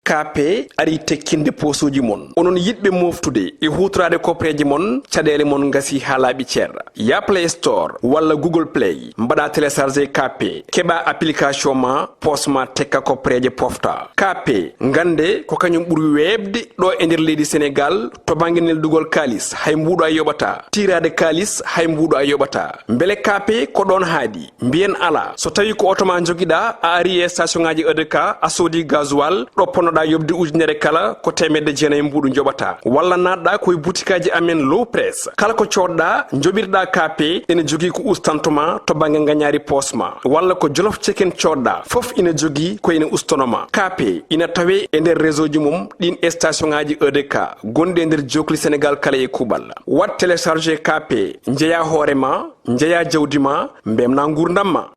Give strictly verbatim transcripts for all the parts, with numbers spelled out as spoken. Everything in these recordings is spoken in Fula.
Kaape arii tekkinde poosuuji mon. Onon yiɗɓe mooftude e huutoraade koppareeje mon, caɗeele mon ngasii haa laaɓi cer. Yah Play Store walla Google Play, mbaɗaa télécharger Kaape, keɓaa application ma, poos ma tekka koppareeje pofta. Kaape, ngannde ko kañum ɓuri weeɓde ɗo e nder leydi Senegaal to bannge neldugol kaalis, hay mbuuɗo a yoɓataa. Tiiraade kaalis, hay mbuuɗo a yoɓataa. Mbele Kaape ko ɗoon haaɗi? Mbiyen alaa. So tawii ko oto ma njogiɗaa, a arii e station ŋaaji E D K, a soodii gasoil, ɗo ponnoɗaa yoɓde ujunere kala, ko teemedde jeenayi mbuuɗu njoɓataa. Walla naatɗaa ko e butikaaji amen Low Press. Kala ko coodɗaa, njoɓirɗaa Kaape, ene jogii ko ustantoo ma to bannge ngañaari poos ma. Walla ko Jolof Chicken coodɗaa, fof ina jogii ko ina ustanoo ma. Kaape ina tawee e nder réseau ji mum ɗiin station ŋaaji E D K gonɗi e nder jookli Senegaal kala e kuuɓal. Waɗ télécharger Kaape, njeyaa hoore ma, njeyaa jawdi ma, mbeltinaa nguurndam ma.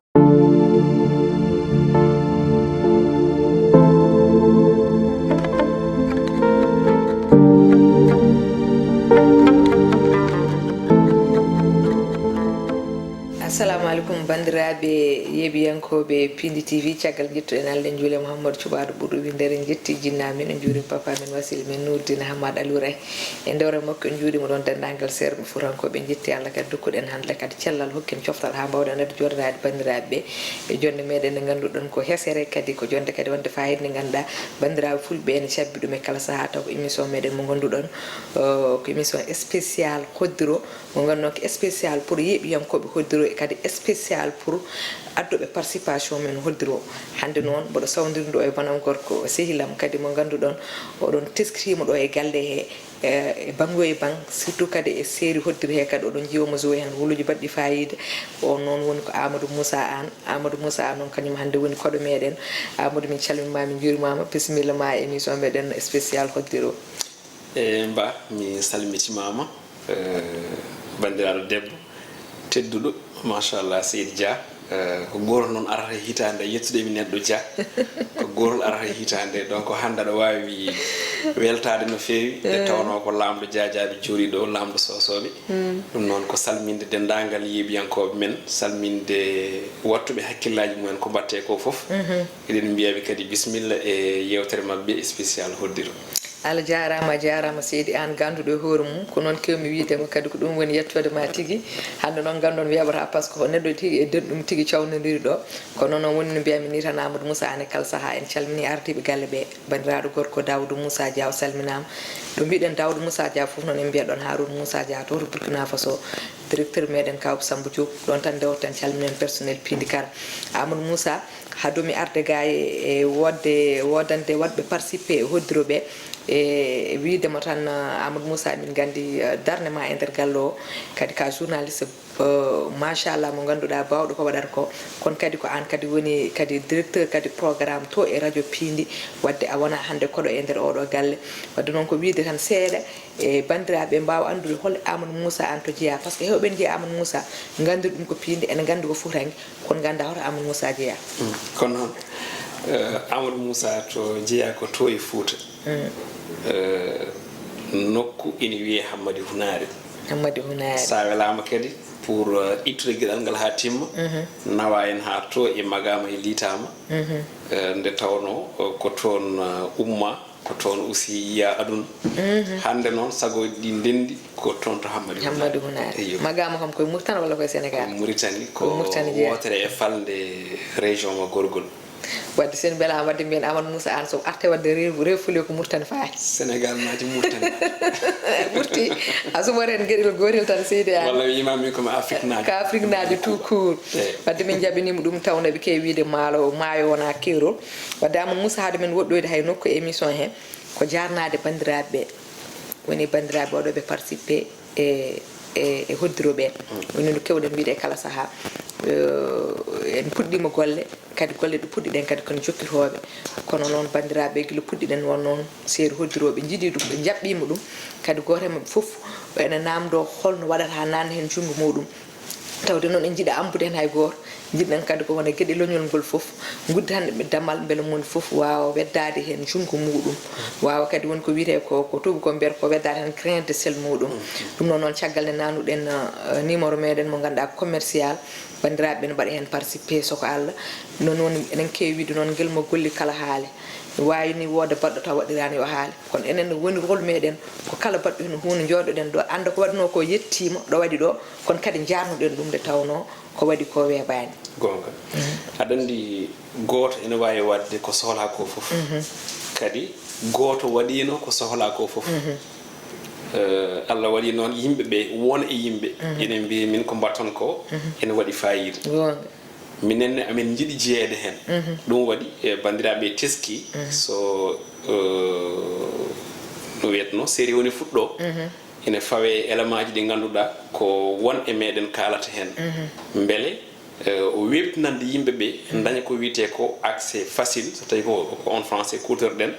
Assalamu alaikum, banndiraaɓe yeeɓiyankooɓe Pindi T V. Caggal njettuɗen Allah, njuulen Muhammadu Cuɓaaɗo ɓurɗo winndere, njetti jinna men, en njuuri papa men Wasil men Nuurdin Hamad Alure. E ndewre makko, en njuuriima ɗoon denndaangal seerɓe Fuutankooɓe, en njetti Allah kadi, ndokkuɗen hannde kadi cellal, hokken coftal haa mbaawɗen addude jooɗoraade banndiraaɓe ɓe. E jonnde meɗen nde ngannduɗon ko hesere, kadi ko jonnde kadi wonde faayiida, nde ngannduɗaa banndiraaɓe fulɓe ene cabbi ɗum e kala sahaa, taw ko émission meɗen mo ngannduɗon, o, ko émission spécial Hoddiro, mo ngannduɗon ko spécial pour yeeɓiyankooɓe Hoddiro, e kadi spécial pour adduɓe participation men Hoddiro. Hannde noon, mboɗo sawndirnoo e banam gorko, sehil am kadi mo ngannduɗon, oɗon teskitiima ɗo e galle he, e, e banngo e banng, surtout kadi e série Hoddiro he kadi, oɗon njiya omo joué heen rôle uji baɗɗi faayiida. O noon woni ko Amadou Moussa Anne. Amadou Moussa Anne noon, kañum hannde woni koɗo meɗen. Amadou, min calminaama, min njuuriima ma, bisimilla ma e émission meɗen spécial Hoddiro. E Ba, mi salmitimaama, eh, banndiraaɗo debbo tedduɗo, machallah, Seydi Dia. Eh, ko gootol noon arata e hitaande, yettude mi neɗɗo Dia. Ko gootol arata e hitaande, donc hannde aɗa waawi weltaade no feewi, nde tawnoo ko laamɗo Dia Dia ɓe jooɗii ɗo, laamɗo Soosooɓe. Ɗum noon ko salminde denndaangal yeeɓiyankooɓe men, salminde waɗtuɓe hakkillaaji mumen ko mbaɗtee ko fof. Eɗen mbiya ɓe kadi bisimilla e yeewtere maɓɓe spécial Hoddiro. Allah jaaraama, a jaaraama seydi, aan gannduɗo e hoore mum. Ko noon keewmi wiyde ma kadi, ko ɗum woni yettoode ma tigi. Hannde noon nganndon mi yaɓataa, par ce que ko neɗɗo tigi e denɗum tigi cawnodiri ɗo. Kono noon woni no mbiyatmi ni tan, Amadou Moussa Anne, kala sahaa en calminii ardiiɓe galle ɓe. Banndiraaɗo gorko Daoudou Moussa Dia, o salminaama. Ɗo mbiɗen Daoudou Moussa Dia fof noon en mbiyat ɗoon Harouna Moussa Dia to, to Burkina Faso, directeur meɗen Kawko Samba Diop. Ɗoon tan ndewten, calminen personnel Pindi kala. Amadou Moussa, hadomi arde ga e, e wodde, woodande waɗɓe participé e Hoddiro ɓe, e, e wiyde mo tan, eh, Amadou Moussa, min nganndi, eh, darnde ma e nder galle o, kadi ka journaliste, eh, machallah, mo ngannduɗaa baawɗo ko waɗata ko, kono kadi ko aan kadi woni kadi directeur kadi programme to e radio Pindi, wadde a wonaa hannde koɗo e nder oɗo galle. Wadde noon ko wiyde tan seeɗa, e banndiraaɓe mbaawa anndude hol Amadou Moussa Anne to jeyaa, par ce que heewɓe ne njiya Amadou Moussa, nganndi ɗum ko Pindi, ene nganndi ko Fuutaŋke, kono nganndaa hoto Amadou Moussa jeyaa. Mm. Kono noon, eh, Amadou Moussa to jeyaa ko to e Fuuta. Mm. Eh, nokku ene wiyee Hammadi Hunaare. Hammadi Hunaare. So a welaama kadi pour, eh, ittude geɗal ngal haa timma, nawa en haa to e Magaama e Liitaama. Eh, nde tawnoo, eh, ko toon, eh, umma. Ko toon aussi yiya aduna. Hannde noon, sago ɗi ndenndi, ko toon to Hammadi Hunaare. Hammadi Hunaare. Eyyo. Magaama kam koye Mauritanie walla koye Sénégal? Koye Mauritanie, ko wootere e falnde région mo Gorgol. Wadde so en mbelaama wadde mbiyen Amadou Moussa Anne so arte wadde rew, rew fule ko Mauritanie faati. Sénégal naati Mauritanie. Ɓurti, a suɓoto en geɗel gootel tan seydi Anne. Walla wiima min ko mi Afrique naajo. Ko Afrique naajo tout court. Eyyo. Wadde min njaɓɓiniima ɗum, tawnoo ɓe keewi wiyde maalo, maayo wonaa keerol. Wadde Amadou Moussa, hade men woɗɗoyde hay nokku e émission he, ko jaarnaade banndiraaɓe ɓe. Woni banndiraaɓe waɗooɓe participé e, e, e Hoddiro ɓe. Woni no keewɗen wiyde e kala sahaa. Eh, en puɗɗiima golle, kadi golle ɗe puɗɗiɗen kadi kono jokkitooɓe. Kono noon banndiraaɓe, gila puɗɗiɗen won noon, série Hoddiro ɓe njiɗi ɗum, ɓe njaɓɓiima ɗum. Kadi gooto e maɓɓe fof ene naamndoo hol no waɗata haa naatna heen junngo muuɗum. Tawde noon en njiɗaa ambude heen hay gooto, njiɗɗen kadi ko wona geɗe leñol ngol fof, ngudda heen ɓe damal mbele moni fof waawa weddaade heen junngo muuɗum, waawa kadi woni ko wiyetee ko, ko tuubakooɓe mbiyata ko weddaade heen grain de sel muuɗum. Ɗum noon, noon caggal nde naatnuɗen, eh, numéro meɗen mo ngannduɗaa ko commercial, banndiraaɓe ɓe ne mbaɗa heen participé so ko Allah. Noon woni enen keewi wiyde noon ngel mo golli kala haale. Waawi ni wooda baɗɗo taw waɗiraani o haali. Kono enen no woni rôle meɗen, ko kala baɗɗo hino huunde njooɗoɗen ɗo, annda ko waɗnoo ko yettiima, ɗo waɗi ɗo, kono kadi njaarnuɗen ɗum nde tawnoo ko waɗi ko weeɓaani. Goonga. Aɗa anndi gooto ene waawi waɗde ko sohlaa ko fof. Kadi gooto waɗiino ko sohlaa ko fof. Eh, Allah waɗi noon yimɓe ɓe, won e yimɓe, ene mbiya min ko mbaɗton ko, ene waɗi faayiida. Goonga. Minen ne, amin njiɗi jeyeede heen. Ɗum waɗi, e banndiraaɓe teski, so, eh, no wiyatnoo, série woni fuɗɗo, ene fawe élément ji ɗi ngannduɗaa ko won e meɗen kaalata heen. Mbele, eh, o weɓtinande yimɓe ɓe, daña ko wiyetee ko accès facile, so tawi ko, ko on français kuutorɗen,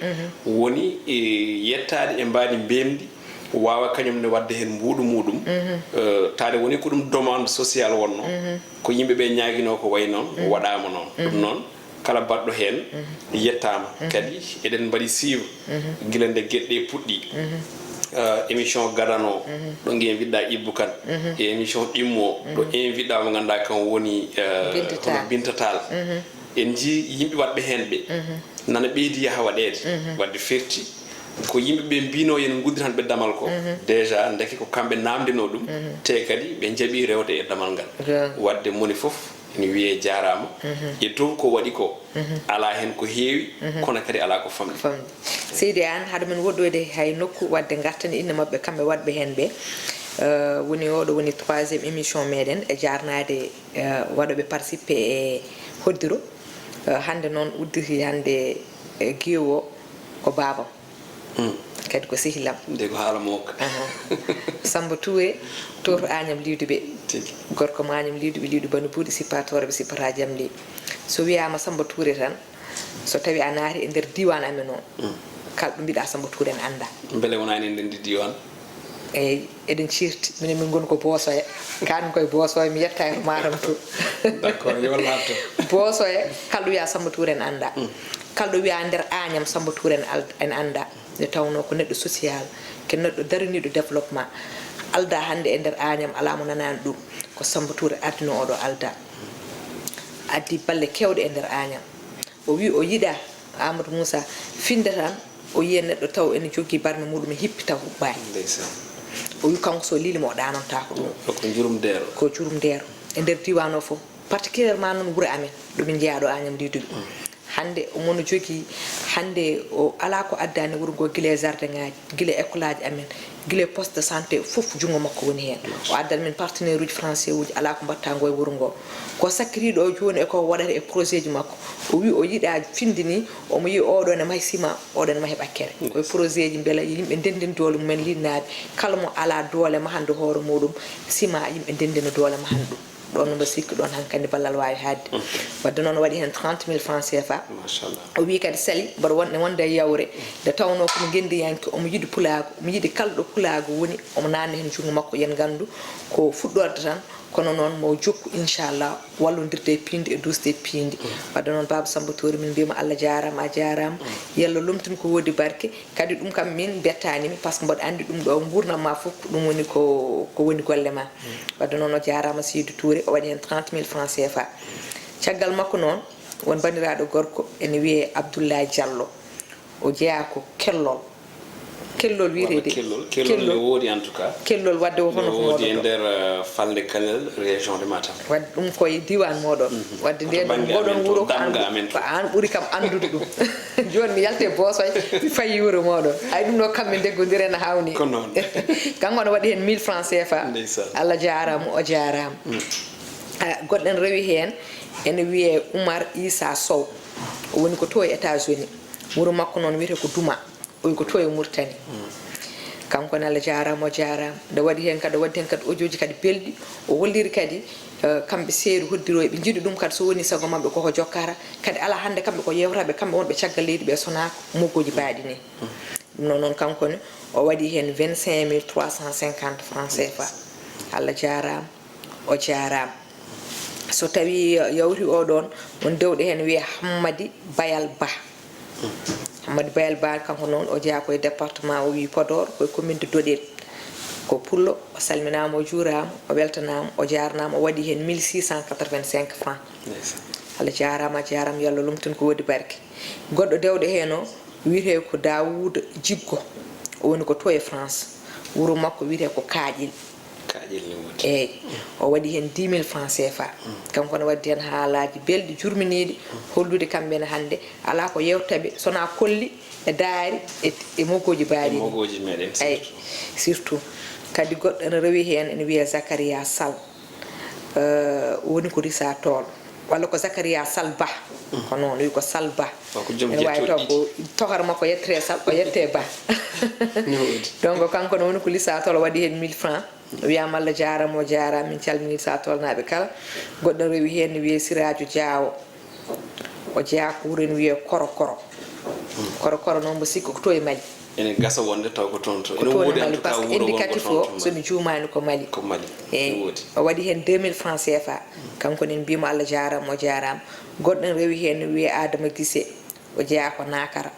woni, eh, yettaade e mbaadi mbemndi, waawa kañum ne waɗde heen mbuuɗu muɗum. Eh, taade woni ko ɗum demande sociale wonnoo, ko yimɓe ɓe ñaaginoo ko wayi noon, waɗaama noon. Ɗum noon, kala baɗɗo heen yettaama. Kadi eɗen mbaɗi suivre gila nde geɗe ɗe puɗɗi. Eh, émission gadano, ɗo nge mbiɗɗa Ibou Kane. E émission ɗimmo, ɗo invitɗa mo ngannduɗaa kan woni, eh, Binta Tall. Binta Tall. En njii yimɓe waɗɓe heen ɓe, nana ɓeydi yaha waɗeede, waɗde ferti. Ko yimɓe ɓe mbino yen ngudditan ɓe damal ko, déjà ndeke ko kamɓe namdino ɗum, te kadi ɓe njaɓi rewde e damal ngal. Waɗde moni fof ene wiyee jaaraama. E dow ko waɗi ko, alaa heen ko heewi, kono kadi alaa ko famɗi. Famɗi. Seydi Aan, hade men woɗɗoyde hay nokku, waɗde ngarten inne maɓɓe kamɓe waɗɓe heen ɓe. Eh, woni oɗo woni troisième émission meɗen e jaarnaade, eh, waɗooɓe participer e hoddiro. Eh, hannde noon udditi hannde, eh, giwo ko baabam. Kadi ko sehil am. Nde ko haala mawka. Aha. Samba Touré, to, to Agnam Liwduɓe. Tigi. Gorko mo Agnam Liwduɓe, Liwdu Bano Buuɗi, sippatooreɓe, sippata jam ndi. So wiyaama Samba Touré tan, so tawi a naati e nder diiwaan amen o, kala ɗo mbiɗa Samba Touré ne annda. Mbele wonaa enen ndenndi diiwaan? Eyi, eɗen ciirti. Minen min ngoni ko Boosoya. Kaan koye Boosoya, mi yetta e Matam to. D'accord, yo laabto. Boosoya, kala ɗo wiya Samba Touré ne annda. Kala ɗo wiya nder Agnam Samba Touré ne al-, en annda. Nde tawnoo ko neɗɗo social, ko neɗɗo daraniiɗo développement. Aldaa hannde e nder Agnam, alaa mo nanaani ɗum. Ko Samba Touré ardinoo oɗo aldaa. Addi balle keewɗe e nder Agnam. O wi o yiɗaa Amadou Moussa finde tan, o yiya neɗɗo taw ene jogii barme muɗum e hippi taw huɓɓaani. Ndeysaan. O wi kanko so liili mo o ɗaanontaako ɗum. Ko jurum deero. Ko jurum deero. E nder diiwaan o fof, particulièrement noon wuro amen, ɗo min njeyaa ɗo Agnam Liwduɓe. Hannde omo no jogii, hannde o alaa ko addaani wuro ngo, gila e jardin ŋaaji, gila e école aji amen, gila e poste de santé, fof junngo makko woni heen. O addani min partenaire uji français uji, alaa ko mbaɗta ngo e wuro ngo. Ko sakkitiiɗo o jooni e ko o waɗata e projet ji makko. O wi o yiɗaa finde ni, omo yiya oɗo ne mahi ciment, oɗo ne mahi ɓakkere. Ko e projet ji mbela yimɓe ndenndin doole mumen linnaaɓe. Kala mo alaa doole mahande hoore muɗum, ciment yimɓe ndenndina doole mahande ɗum. Ɗoon no mbaɗa sikki ɗoon hankadi ballal waawi haaɗde. Wadde noon o waɗi heen trente mille francs C F A. Machallah. O wi kadi sali mboɗo wonde wonde e yawre, nde tawnoo ko mi ngenndiyanke, omo yiɗi pulaagu, omo yiɗi kala ɗo pulaagu woni, omo naatna heen junngo makko, yen nganndu ko fuɗɗorde tan, kono noon mo jokku inchallah wallondirde e piindi e duusde e piindi. Wadde noon Baaba Samba Touré, min mbiyama Allah jaaraama, a jaaraama. Yo Allah lomtin ko woodi barke. Kadi ɗum kam min bettaani mi, par ce que mboɗo anndi ɗum ɗo nguurndam ma fof ko ɗum woni ko, ko woni golle ma. Wadde noon o jaaraama Seydou Touré, o waɗi heen trente mille francs C F A. Caggal makko noon, won banndiraaɗo gorko ene wiyee Abdoulaye Diallo. O jeyaa ko Kellol. Kellol wiyetee de. Walla Kellol, Kellol ne woodi en tout cas. Kellol wadde o hono ko woodi e nder, eh, Falde Kanel, région de Matam. Wadde ɗum koye diiwaan mooɗon. Wadde ndeen ɗum ngoɗon wuro ko an, ko an ɓuri kam anndude ɗum. Jooni mi yalti e Boosoy, mi fayi wuro mooɗon. Hay ɗum ɗo kamɓe ndeggondire no haawni. Ko noon. Kanko ne waɗi heen mille francs C F A. Ndeysaan. Allah jaaraama, o jaaraama. Ah, goɗɗen rewi heen, ene wiyee Oumar Issa Sow. O woni ko to e États-Unis. Wuro makko noon wiyetee ko Duma. O wi ko to e Mauritanie. Kanko ne Allah jaaraama, o jaaraama. Nde waɗi heen kadi, o waɗi heen kadi audio ji kadi belɗi. O holliri kadi, eh, kamɓe seeɗa hoddirooɓe, ɓe njiɗi ɗum kadi so woni sago maɓɓe koko jokkata. Kadi alaa hannde kamɓe ko yewtaɓe, kamɓe wonɓe caggal leydi ɓe sonaaka moggooji baaɗi ni. Ɗum noon, noon kanko ne, o waɗi heen vingt-cinq mille trois cent cinquante francs C F A. Allah jaaraama, o jaaraama. So tawii yawti o ɗoon, won dewɗe heen wiyee Hammadi Bayal Bah. Hammadi Bayal Bah, kanko noon, o jeyaa ko e département, o wiyee Podor, ko e commune de Dodel. Ko pullo, o salminaama, o juuraama, o weltanaama, o jaarnaama, o waɗi heen mille six cent quatre-vingt-cinq francs. Ndeysaan. Allah jaaraama, a jaaraama, yo Allah lomtin ko woodi barke. Goɗɗo dewɗo heen o wiyetee ko Daawuuda Jiggo, o woni ko to e France. Wuro makko wiyetee ko Kaaƴel. Kaaƴel ne woodi. Eeyi, o waɗi heen dix mille francs C F A. Kanko ne waddi heen haalaaji belɗi, jurminiiɗi, hollude kamɓe ne hannde alaa ko yewta ɓe, so wonaa kolli e daari e, e mogooji E baaliiɗi. mogooji meɗen Eeyi, surtout. Surtout. Kadi goɗɗo ene rewi heen, ene wiyee Zakaria Sall. Eh, woni ko Risa Tool. Walla ko Zakaria Sall Ba. Ko noon, wi ko Sall Ba. O ko joom Ene waawi jattuɗi taw ɗiɗi. Ko tohar makko yettere Sall, o yette Ba. Ne woodi. Donc, kanko ne woni ko Risa Tool, o waɗi heen mille francs. O wiyaama Allah jaaraama, o jaaraama, min calminii Risa Toolnaaɓe kala. Goɗɗo rewi heen ne wiyee Siraajo Jaawo. O jeyaa ko wuro ene wiyee Koro Koro. Koro Koro noon mbo sikku ko to e Mali. Ene gasa wonde taw ko toon to. Ko Ene toon e woodi en Mali, tout cas parce que wuro wongo indicatif toon o, to so Mali. Mi juumaani ko Mali. Ko Mali. Eeyi. Ene woodi. O waɗi heen deux mille francs C F A. Kanko ne mbiyamo Allah jaaraama, o jaaraama. Goɗɗo ne rewi heen ne wiyee Adama Gise. O jeyaa ko Nakara.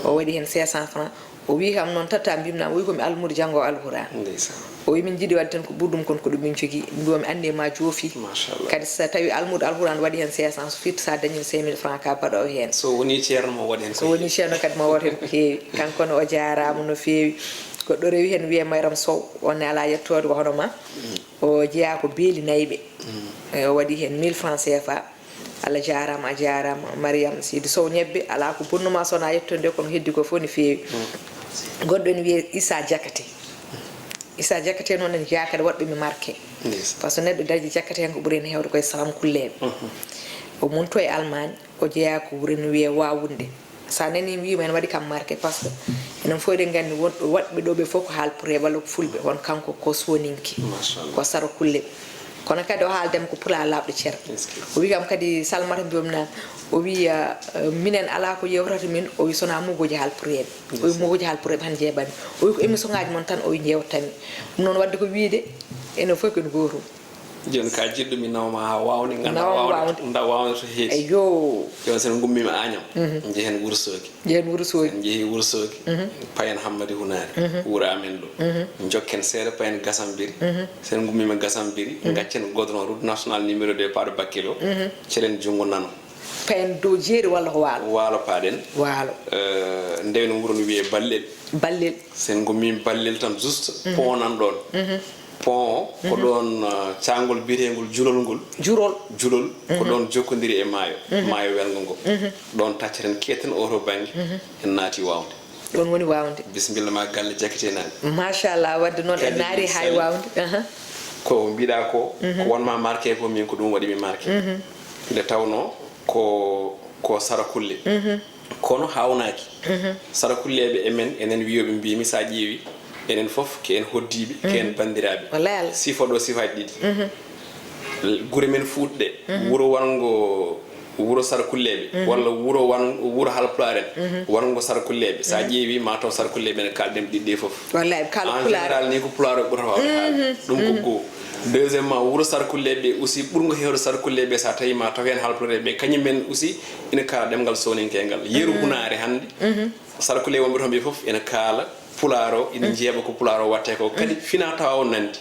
O waɗi heen cinq cents francs. O wi kam noon tata mbimnaa, o wi ko mi almuudo janngo alquran. Ndeysaan. O wi min njiɗi waɗde tan ko ɓurɗum kon ko ɗum min jogii. Mbiyomi anne ma joofi. Machallah. Kadi so tawi almuudo alquran waɗi heen cinq cents, so firti sa dañi cinq mille francs ka baɗo heen. So woni ceerno mo waɗi heen So ko woni heewi. Ceerno kadi mo waɗi heen ko heewi. Kanko ne o jaaraama no feewi. Goɗɗo rewi heen wiyee Mayram Sow, on ne alaa yettoode ko hono ma. O jeyaa ko beeli nayɓe. E, o waɗi heen mille francs C F A. Allah jaaraama, a jaaraama. Mariam Sidi Sow ñebbe, alaa ko bonnuma so wonaa yettude, kono heddi ko fof ne feewi. Goɗɗo ene wiyee Issa Diakate. Issa Diakate noon ene jeyaa kadi waɗɓe mi marqué. Ndeysaan. Par ce que neɗɗo dañi Diakate heen ko ɓuri heen heewde koye Saram Kulleeɓe. O mun to e Allemagne, o jeyaa ko wuro ene wiyee Wawunde. Sa nani mi wiima ene waɗi kam marqué, par ce que enen fof eɗen nganndi won waɗɓe ɗo ɓe fof ko haalpureeɓe walla ko fulɓe, won kanko ko soninke, Machallah. Ko sara kulle. Kono kadi o haaldema ko pulaar laaɓɗo cer. Est-ce que? O wi kam kadi salmata mbiyom nan, o wi, ah, minen alaa ko yewtata min, o wi sona mugoji haalpureeɓe. O wi mugoji haalpureeɓe tan jeeɓami. O wi ko émission ngaji mon tan o wi jewtami. Ɗum noon wadde ko wiide enen fof ko en gootum. Jooni ka jiɗɗo mi nawma haa waawde, ngannda Nawma waawde, waawde. Ngannda waawde to heedi. Eyyo. Jooni sen ngummiima Añam, njehen Wuro Soogi. Njehen Wuro Soogi. Sen njehii Wuro Soogi, payen Hammadi Hunaari, wuro amen ɗo. Njokken seeɗa, payen Gasambiri. Sen ngummiima Gasambiri, ngaccen goudron, route nationale numéro deux, paaɗo Bakkilo. Celen junngo nano. Payen dow jeeri walla ko waalo? Waalo paaɗen. Waalo. Eh, ndewen wuro no wiyee Ballel. Ballel. Sen ngummiima Ballel tan juste, pont nan ɗoon. Pont o, ko ɗoon, uh, caangol biyeteengol Julol ngol. Jurol. Julol, ko ɗoon jokkondiri e maayo, maayo welngo ngo. Ɗoon tacceten, keeten oo to bannge, en naati Wawnde. Ɗoon woni Wawnde. Bisimilla ma galle Jakiteenaaɓe. Machallah, wadde noon en Kadi naari hay sali- Wawnde. Aha. Ko mbiɗa ko, ko won ma marqué ko, min ko ɗum waɗi mi marqué. Nde tawnoo ko, ko Sarakulle. Kono haawnaaki. Sarakulleeɓe e men, enen wiyooɓe, mbiimi, so a ƴeewi, enen fof ko en hoddiiɓe, ko en banndiraaɓe. Wallaay Allah. Sifo ɗo sifaaji ɗiɗi. Gure men fuuɗɗe, wuro wanngo, wuro Sarakulleeɓe, walla wuro wan-, wuro Haalpulaar en, wanngo Sarakulleeɓe. So a ƴeewi, ma taw Sarakulleeɓe ene kaalɗen ɗiɗi ɗe fof. Wallaay, kaalɗo En Pulaar. Général, ni ko Pulaar ɓurata waawde haalde. Ɗum ko goo. Deuxièmement, wuro Sarkulleeɓe aussi, ɓurngo heewde Sarkulleeɓe, so a tawi ma taw heen Haalpureeɓe, kañum en aussi ina kaala ɗemngal sooninkeengal. Yeru Hunaare hannde, Sarkulleeɓe wonɓe toon ɓe fof ina kaala Pulaar o, ina njeeɓa ko Pulaar o waɗtee ko. Kadi fina tawa o nanndi.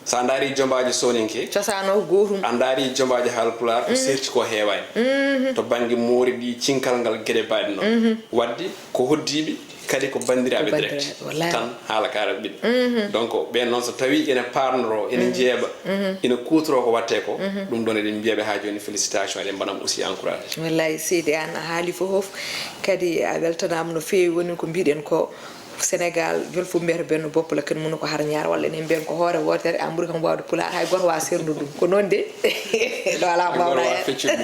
So a ndaari jombaaji sooninke, Cosaan o ko gootum. A ndaari jombaaji Haalpulaar, ko seerti ko heewaani. To bannge moori ɗi, cinkal ngal, geɗe baaɗe noon. Waɗde ko hoddiiɓe, kadi ko banndiraaɓe Ko direct banndiraaɓe, wallaay. Tan haala ka raɓɓiɗi. Donc, ɓeen noon, so tawii ene paarnoroo, ene njeeɓa, ene kuutoroo ko waɗtee ko, ɗum ɗoon eɗen mbiya ɓe haa jooni félicitation, eɗen mbaɗa mo aussi encouragé. Wallaay, seydi, aan a haali fof, kadi a weltanaama no feewi. Woni ko mbiɗen ko, Sénégal, jol fof mbiyata benn bopp la, kenn mënu ko har ñaar, walla enen mbiyen ko hoore wootere, aan ɓuri kam waawde Pulaar, hay gooto waawa seerndude ɗum. Ko noon de, ɗo alaa Hay gooto mbaawnaa waawa hen. Feccude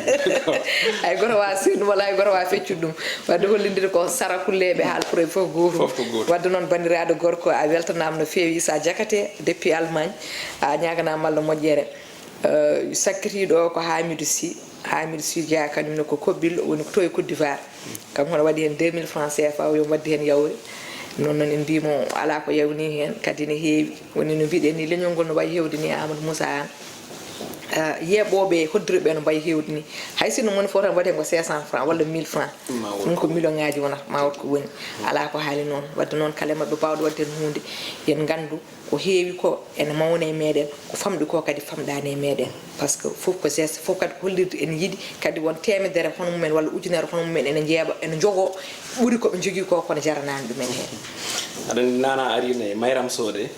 ɗum. Hay gooto waawa seerndude ɗum, walla hay gooto waawa feccude ɗum. Wadde hollindiri ko Sarakulleeɓe, Haalpulaaɓe fof gootum. Fof ko gootum. Wadde noon, banndiraaɗo gorko, a weltanaama no feewi, Issa Diakhaté, depuis Allemagne, a ñaaganaama Allah moƴƴere. Eh, sakkitiiɗo o ko Hamidou Sy. Hamidou Sy Dia, kañum ne ko Kobbil, o woni ko to e Côte d'Ivoire. Kanko ne waɗi heen deux mille francs C F A, o yo wadde heen yawre. Noon noon en mbiyii mo alaa ko yawnii heen, kadi ne heewi. Woni no mbiɗen ni, leñol ngol no wayi heewde ni, Amadou Moussa Anne. yeeɓooɓe hoddiriɓe no mbayi heewde ni. Hay sinno moni fof tan waɗi heen ko cinq cents francs walla mille francs. Ɗum ko million ŋaaji wonata, ma wot ko woni. Alaa ko haali noon. Wadde noon kala e maɓɓe baawɗo waɗde heen huunde, yen nganndu ko heewi ko ene mawna e meeɗen, ko famɗi ko kadi famɗaani e meeɗen. Par ce que fof ko geste, fof kadi ko hollirde ene yiɗi, kadi won teemedere hono mumen walla ujunere hono mumen ene njeeɓa, ene njogoo, ɓuri ko ɓe njogii ko, kono jaranaani ɗumen heen. Aɗa anndi Nana arino e Mayram Sow de.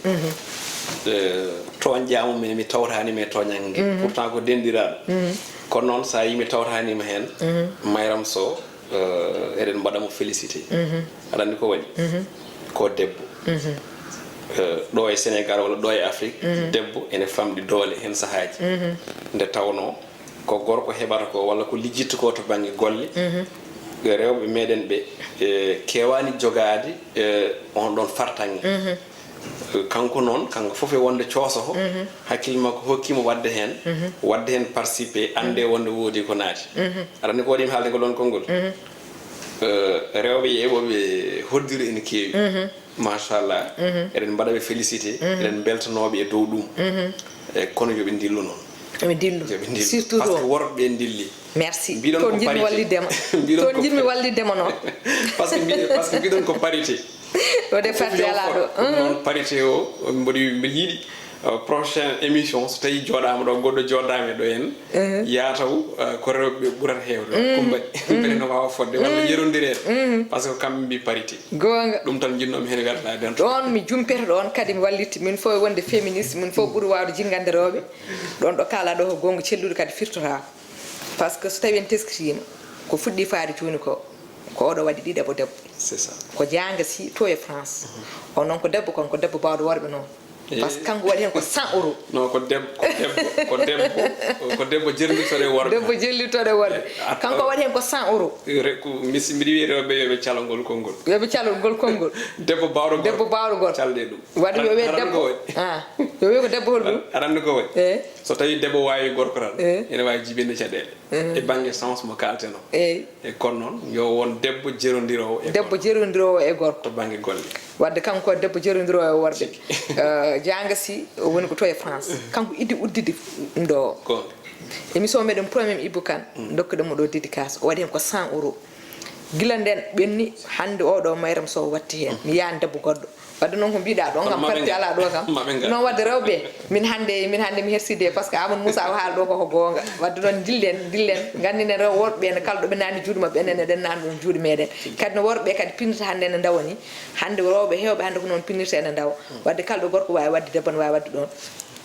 Eh, tooñƴaama mi, mi tawtaani mi e tooñannge. Pourtant ko denɗiraaɗo. Kono noon so a yii mi tawtaaniima heen, Mayram Sow, eh, eɗen mbaɗa mo félicité. Aɗa anndi ko waɗi? Ko debbo. Eh, ɗo e Sénégal walla ɗo e Afrique, debbo ene famɗi doole heen sahaaji. Nde tawnoo ko gorko heɓata ko walla ko lijjitta ko to bannge golle, rewɓe meeɗen ɓe, eh, keewaani jogaade, eh, on ɗon fartaŋŋe. Kanko noon, kanko fof e wonde coosoho, hakkille makko hokki mo waɗde heen, waɗde heen participé, annde wonde woodi ko naati. Aɗa anndi ko waɗi mi haalde ngol ɗoon konngol? Eh, rewɓe yeeɓooɓe hoddiri ene keewi. Machallah. Eɗen mbaɗa ɓe félicité, eɗen mbeltanooɓe e dow ɗum. E kono yo ɓe ndillu noon. Yo ɓe ndillu. Yo ɓe ndillu. Surtout par ce que worɓe ɓe ndilli. Merci. Mbiɗon ko parité. Toon njiɗmi walliddema. Mbiɗon ko toon njiɗmi walliddema noon. Parce que mbiɗon, parce que mbiɗon ko parité. O de parité alaa ɗo. Ɗum noon parité o, mboɗo mbiɗo yiɗi, euh, prochaine émission, so tawii jooɗaama ɗo, goɗɗo jooɗaama ɗo en, yaa taw, euh, ko rewɓe ɓurata heewde. Kumba mbele no waawa fodde walla yerondireede. Par ce que kamɓe mbii parité. Goonga. Ɗum tan njiɗnoomi heen wertaade en. Ɗoon mi jumpete ɗoon kadi mi wallitte. Min fof wonde féministe, min fof ɓuri waawde jinngande rewɓe. Ɗoon ɗo kaalaa ɗo ko goonga, celluɗo kadi firtotaako. Par ce que so tawii en teskitiima, ko fuɗɗii faade jooni ko, ko oɗo waɗi ɗiɗaɓo debbo. C'est ça. Ko Jaanga Sy to e France. O noon ko debbo, kon ko debbo baawɗo worɓe noon. Par ce que kanko waɗi heen ko cent euros. Non, ko debbo, ko debbo, ko debbo, ko debbo jernirtoɗo e worɓe. Debbo jernirtoɗo e worɓe. Kanko waɗi heen ko cent euros. Re-, ko, mi si-, mbiɗo wiya rewɓe yo ɓe calo ngol konngol. Yo ɓe calo ngol konngol. Debbo baawɗo gorko. Debbo baawɗo gorko. Calde ɗum. Waɗi yo wiye debbo. Ah, yo wiye ko debbo hol ɗum? Aɗa anndi ko waɗi? Eh. So tawii debbo waawi gorko tan, eh, ene waawi jibinde caɗeele. Eh. E bannge sens mo kaaltenoo. Eey. E kono noon, yo won debbo jerondiroowo e gorko. Debbo jerondiroowo e gorko. To bannge golle. Wadde kanko debbo jerondiroowo e worɓe. Tigi. Eh, Jaanga Sy, o woni ko to e France. Kanko iddi uddidi ɗum ɗo. Goonga. Émission meɗen premier Ibou Kane, mm, ndokkuɗen mo ɗo dédicace. O waɗi heen ko cent euros. Gila nden ɓenni, hannde oɗo Mayram Sow watti heen. Mm. Mi yahan debbo goɗɗo. Wadde noon ko mbiɗa ɗo kam, parti alaa ɗo kam. Noon wadde rewɓe, min hannde, min hannde mi herside, par ce que Amadou Moussa o haali ɗo koko goonga. Wadde noon ndillen, ndillen, nganndinen rewɓe worɓe ɓe, ne kala ɗo ɓe naatni juuɗe maɓɓe, enen eɗen naatni ɗon juuɗe meɗen. Kadi no worɓe kadi pinnata hannde ene ndawa ni. Hannde rewɓe heewɓe hannde ko noon pinnirta ene ndawa. Wadde kala ɗo gorko waawi wadde, debbo ne waawi wadde ɗoon.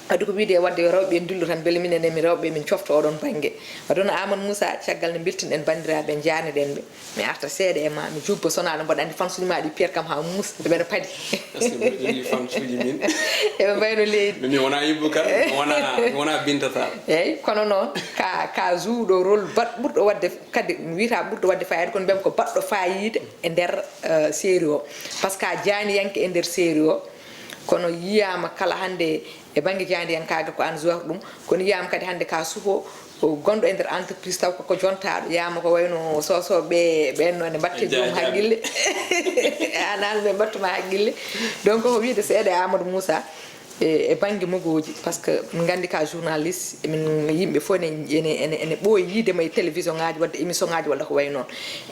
Wadde ko wiyde wadde yo rewɓe ɓe ndillu tan, mbele minen e min rewɓe min cofta oɗon bannge. Wadde noon Amadou Moussa, caggal nde mbeltinɗen banndiraaɓe, njaarniɗen ɓe. Mi arta seeɗa e ma, mi jubba sonaano mboɗo anndi fansuji ma ɗi piyata kam haa muusa, mbeɗa paadi. Est-ce que mbiɗa jogii fansuji min? Eɓe mbayno leydi. Min mi wona Ibou Kane, mi wona, mi wona Binta Tall. Eeyi, kono noon, ka, ka jouɗo rôle baɗ-, ɓurɗo waɗde, kadi mi wiyata ɓurɗo waɗde faayiida, kono mbiyam ko baɗɗo faayiida e nder, eh, série o. Par ce que a jaaniyanke e nder série o, kono yiyaama kala hannde e bannge jaandiyankaagal ko aan joueur ɗum, kono yiyaama kadi hannde ka suho gonɗo e nder entreprise taw koko jontaaɗo, yiyaama ko wayno soosooɓe ɓeen no ene mbatte joom haqqille. Aan, aan ɓe mbattuma haqqille. Donc ko wiyde seeɗa e Amadou Moussa e, e bannge mogooji, par ce que min nganndi ka journaliste, min yimɓe fof ene, ene, ene, ene ɓooyi yiide ma e télévision ngaaji, waɗde émission ngaaji walla ko wayi noon.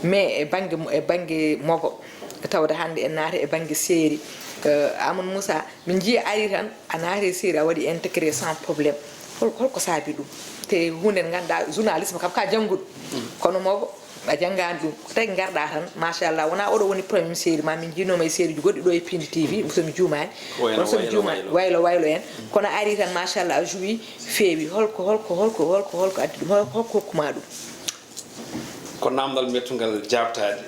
Mais e bannge mo-, e bannge mogo, tawde hannde en naati e bannge série. Eh, Amadou Moussa, min njii a ari tan, a naati e série, a waɗi intégré sans problème. Hol-, holko saabi ɗum? Te huunde nde ngannduɗaa, journalisme kam ka jannguɗo. Mm. Kono mogo, a janngaani ɗum. Ko tagi ngarɗaa tan, machallah, wonaa oɗo woni premier série, ma min njiinoma e série ji goɗɗi ɗo e Pindi T V, so mi juumaani. Kono so mi juumaani, waylo, waylo en. Mm. Kono a ari tan, machallah, a joué, feewi. Holko, holko, holko, holko, holko addi ɗum? Hol-, holko hokkuma ɗum? Ko naamndal mettungal jaabtaade.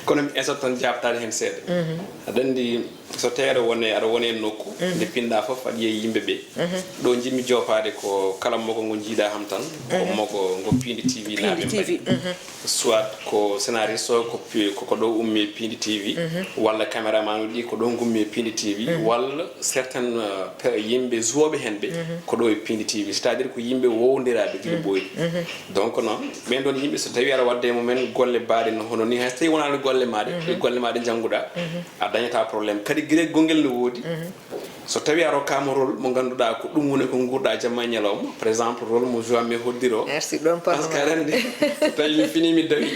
Kono mi esat tan jaabtaade heen seeɗa. Mhm. Aɗa anndi, so tawii aɗa wone, aɗa wone e nokku, mhm, nde pinɗaa fof, aɗa yiya yimɓe ɓe. Mhm. Ɗo njiɗmi joofaade ko kala mogo ngo njiiɗaa ham tan, ko, mhm, mogo ngo Pindi T V naaɓe mbaɗi. Pindi T V, mhm. Soit ko scénariste o, ko pi-, ko, ko ɗo ummi e Pindi T V, mhm, walla caméraman uji ɗi, ko ɗo ngummi e Pindi T V, mhm, walla certaines, euh, pe-, yimɓe jouooɓe heen ɓe, mhm, ko ɗo e Pindi T V, c'est-à-dire ko yimɓe woowondiraaɓe gila, mhm, ɓooyde. Mhm. Donc noon, ɓeen ɗoon yimɓe, so tawii aɗa waɗde e mumen golle baaɗe no hono nii, hay so tawii wonaani golle maa ɗe, mhm, golle maa ɗe njannguɗaa, mhm, a dañataa problème. Kadi gila gonngel no woodi, mhm, So tawi a rokkaama rôle mo ngannduɗaa ko ɗum woni ko nguurɗa jamma e ñalawma, par exemple rôle mo Joami hoddiro. Merci ɗon. Parce que aɗa anndi, so tawi mi fini mi dawi,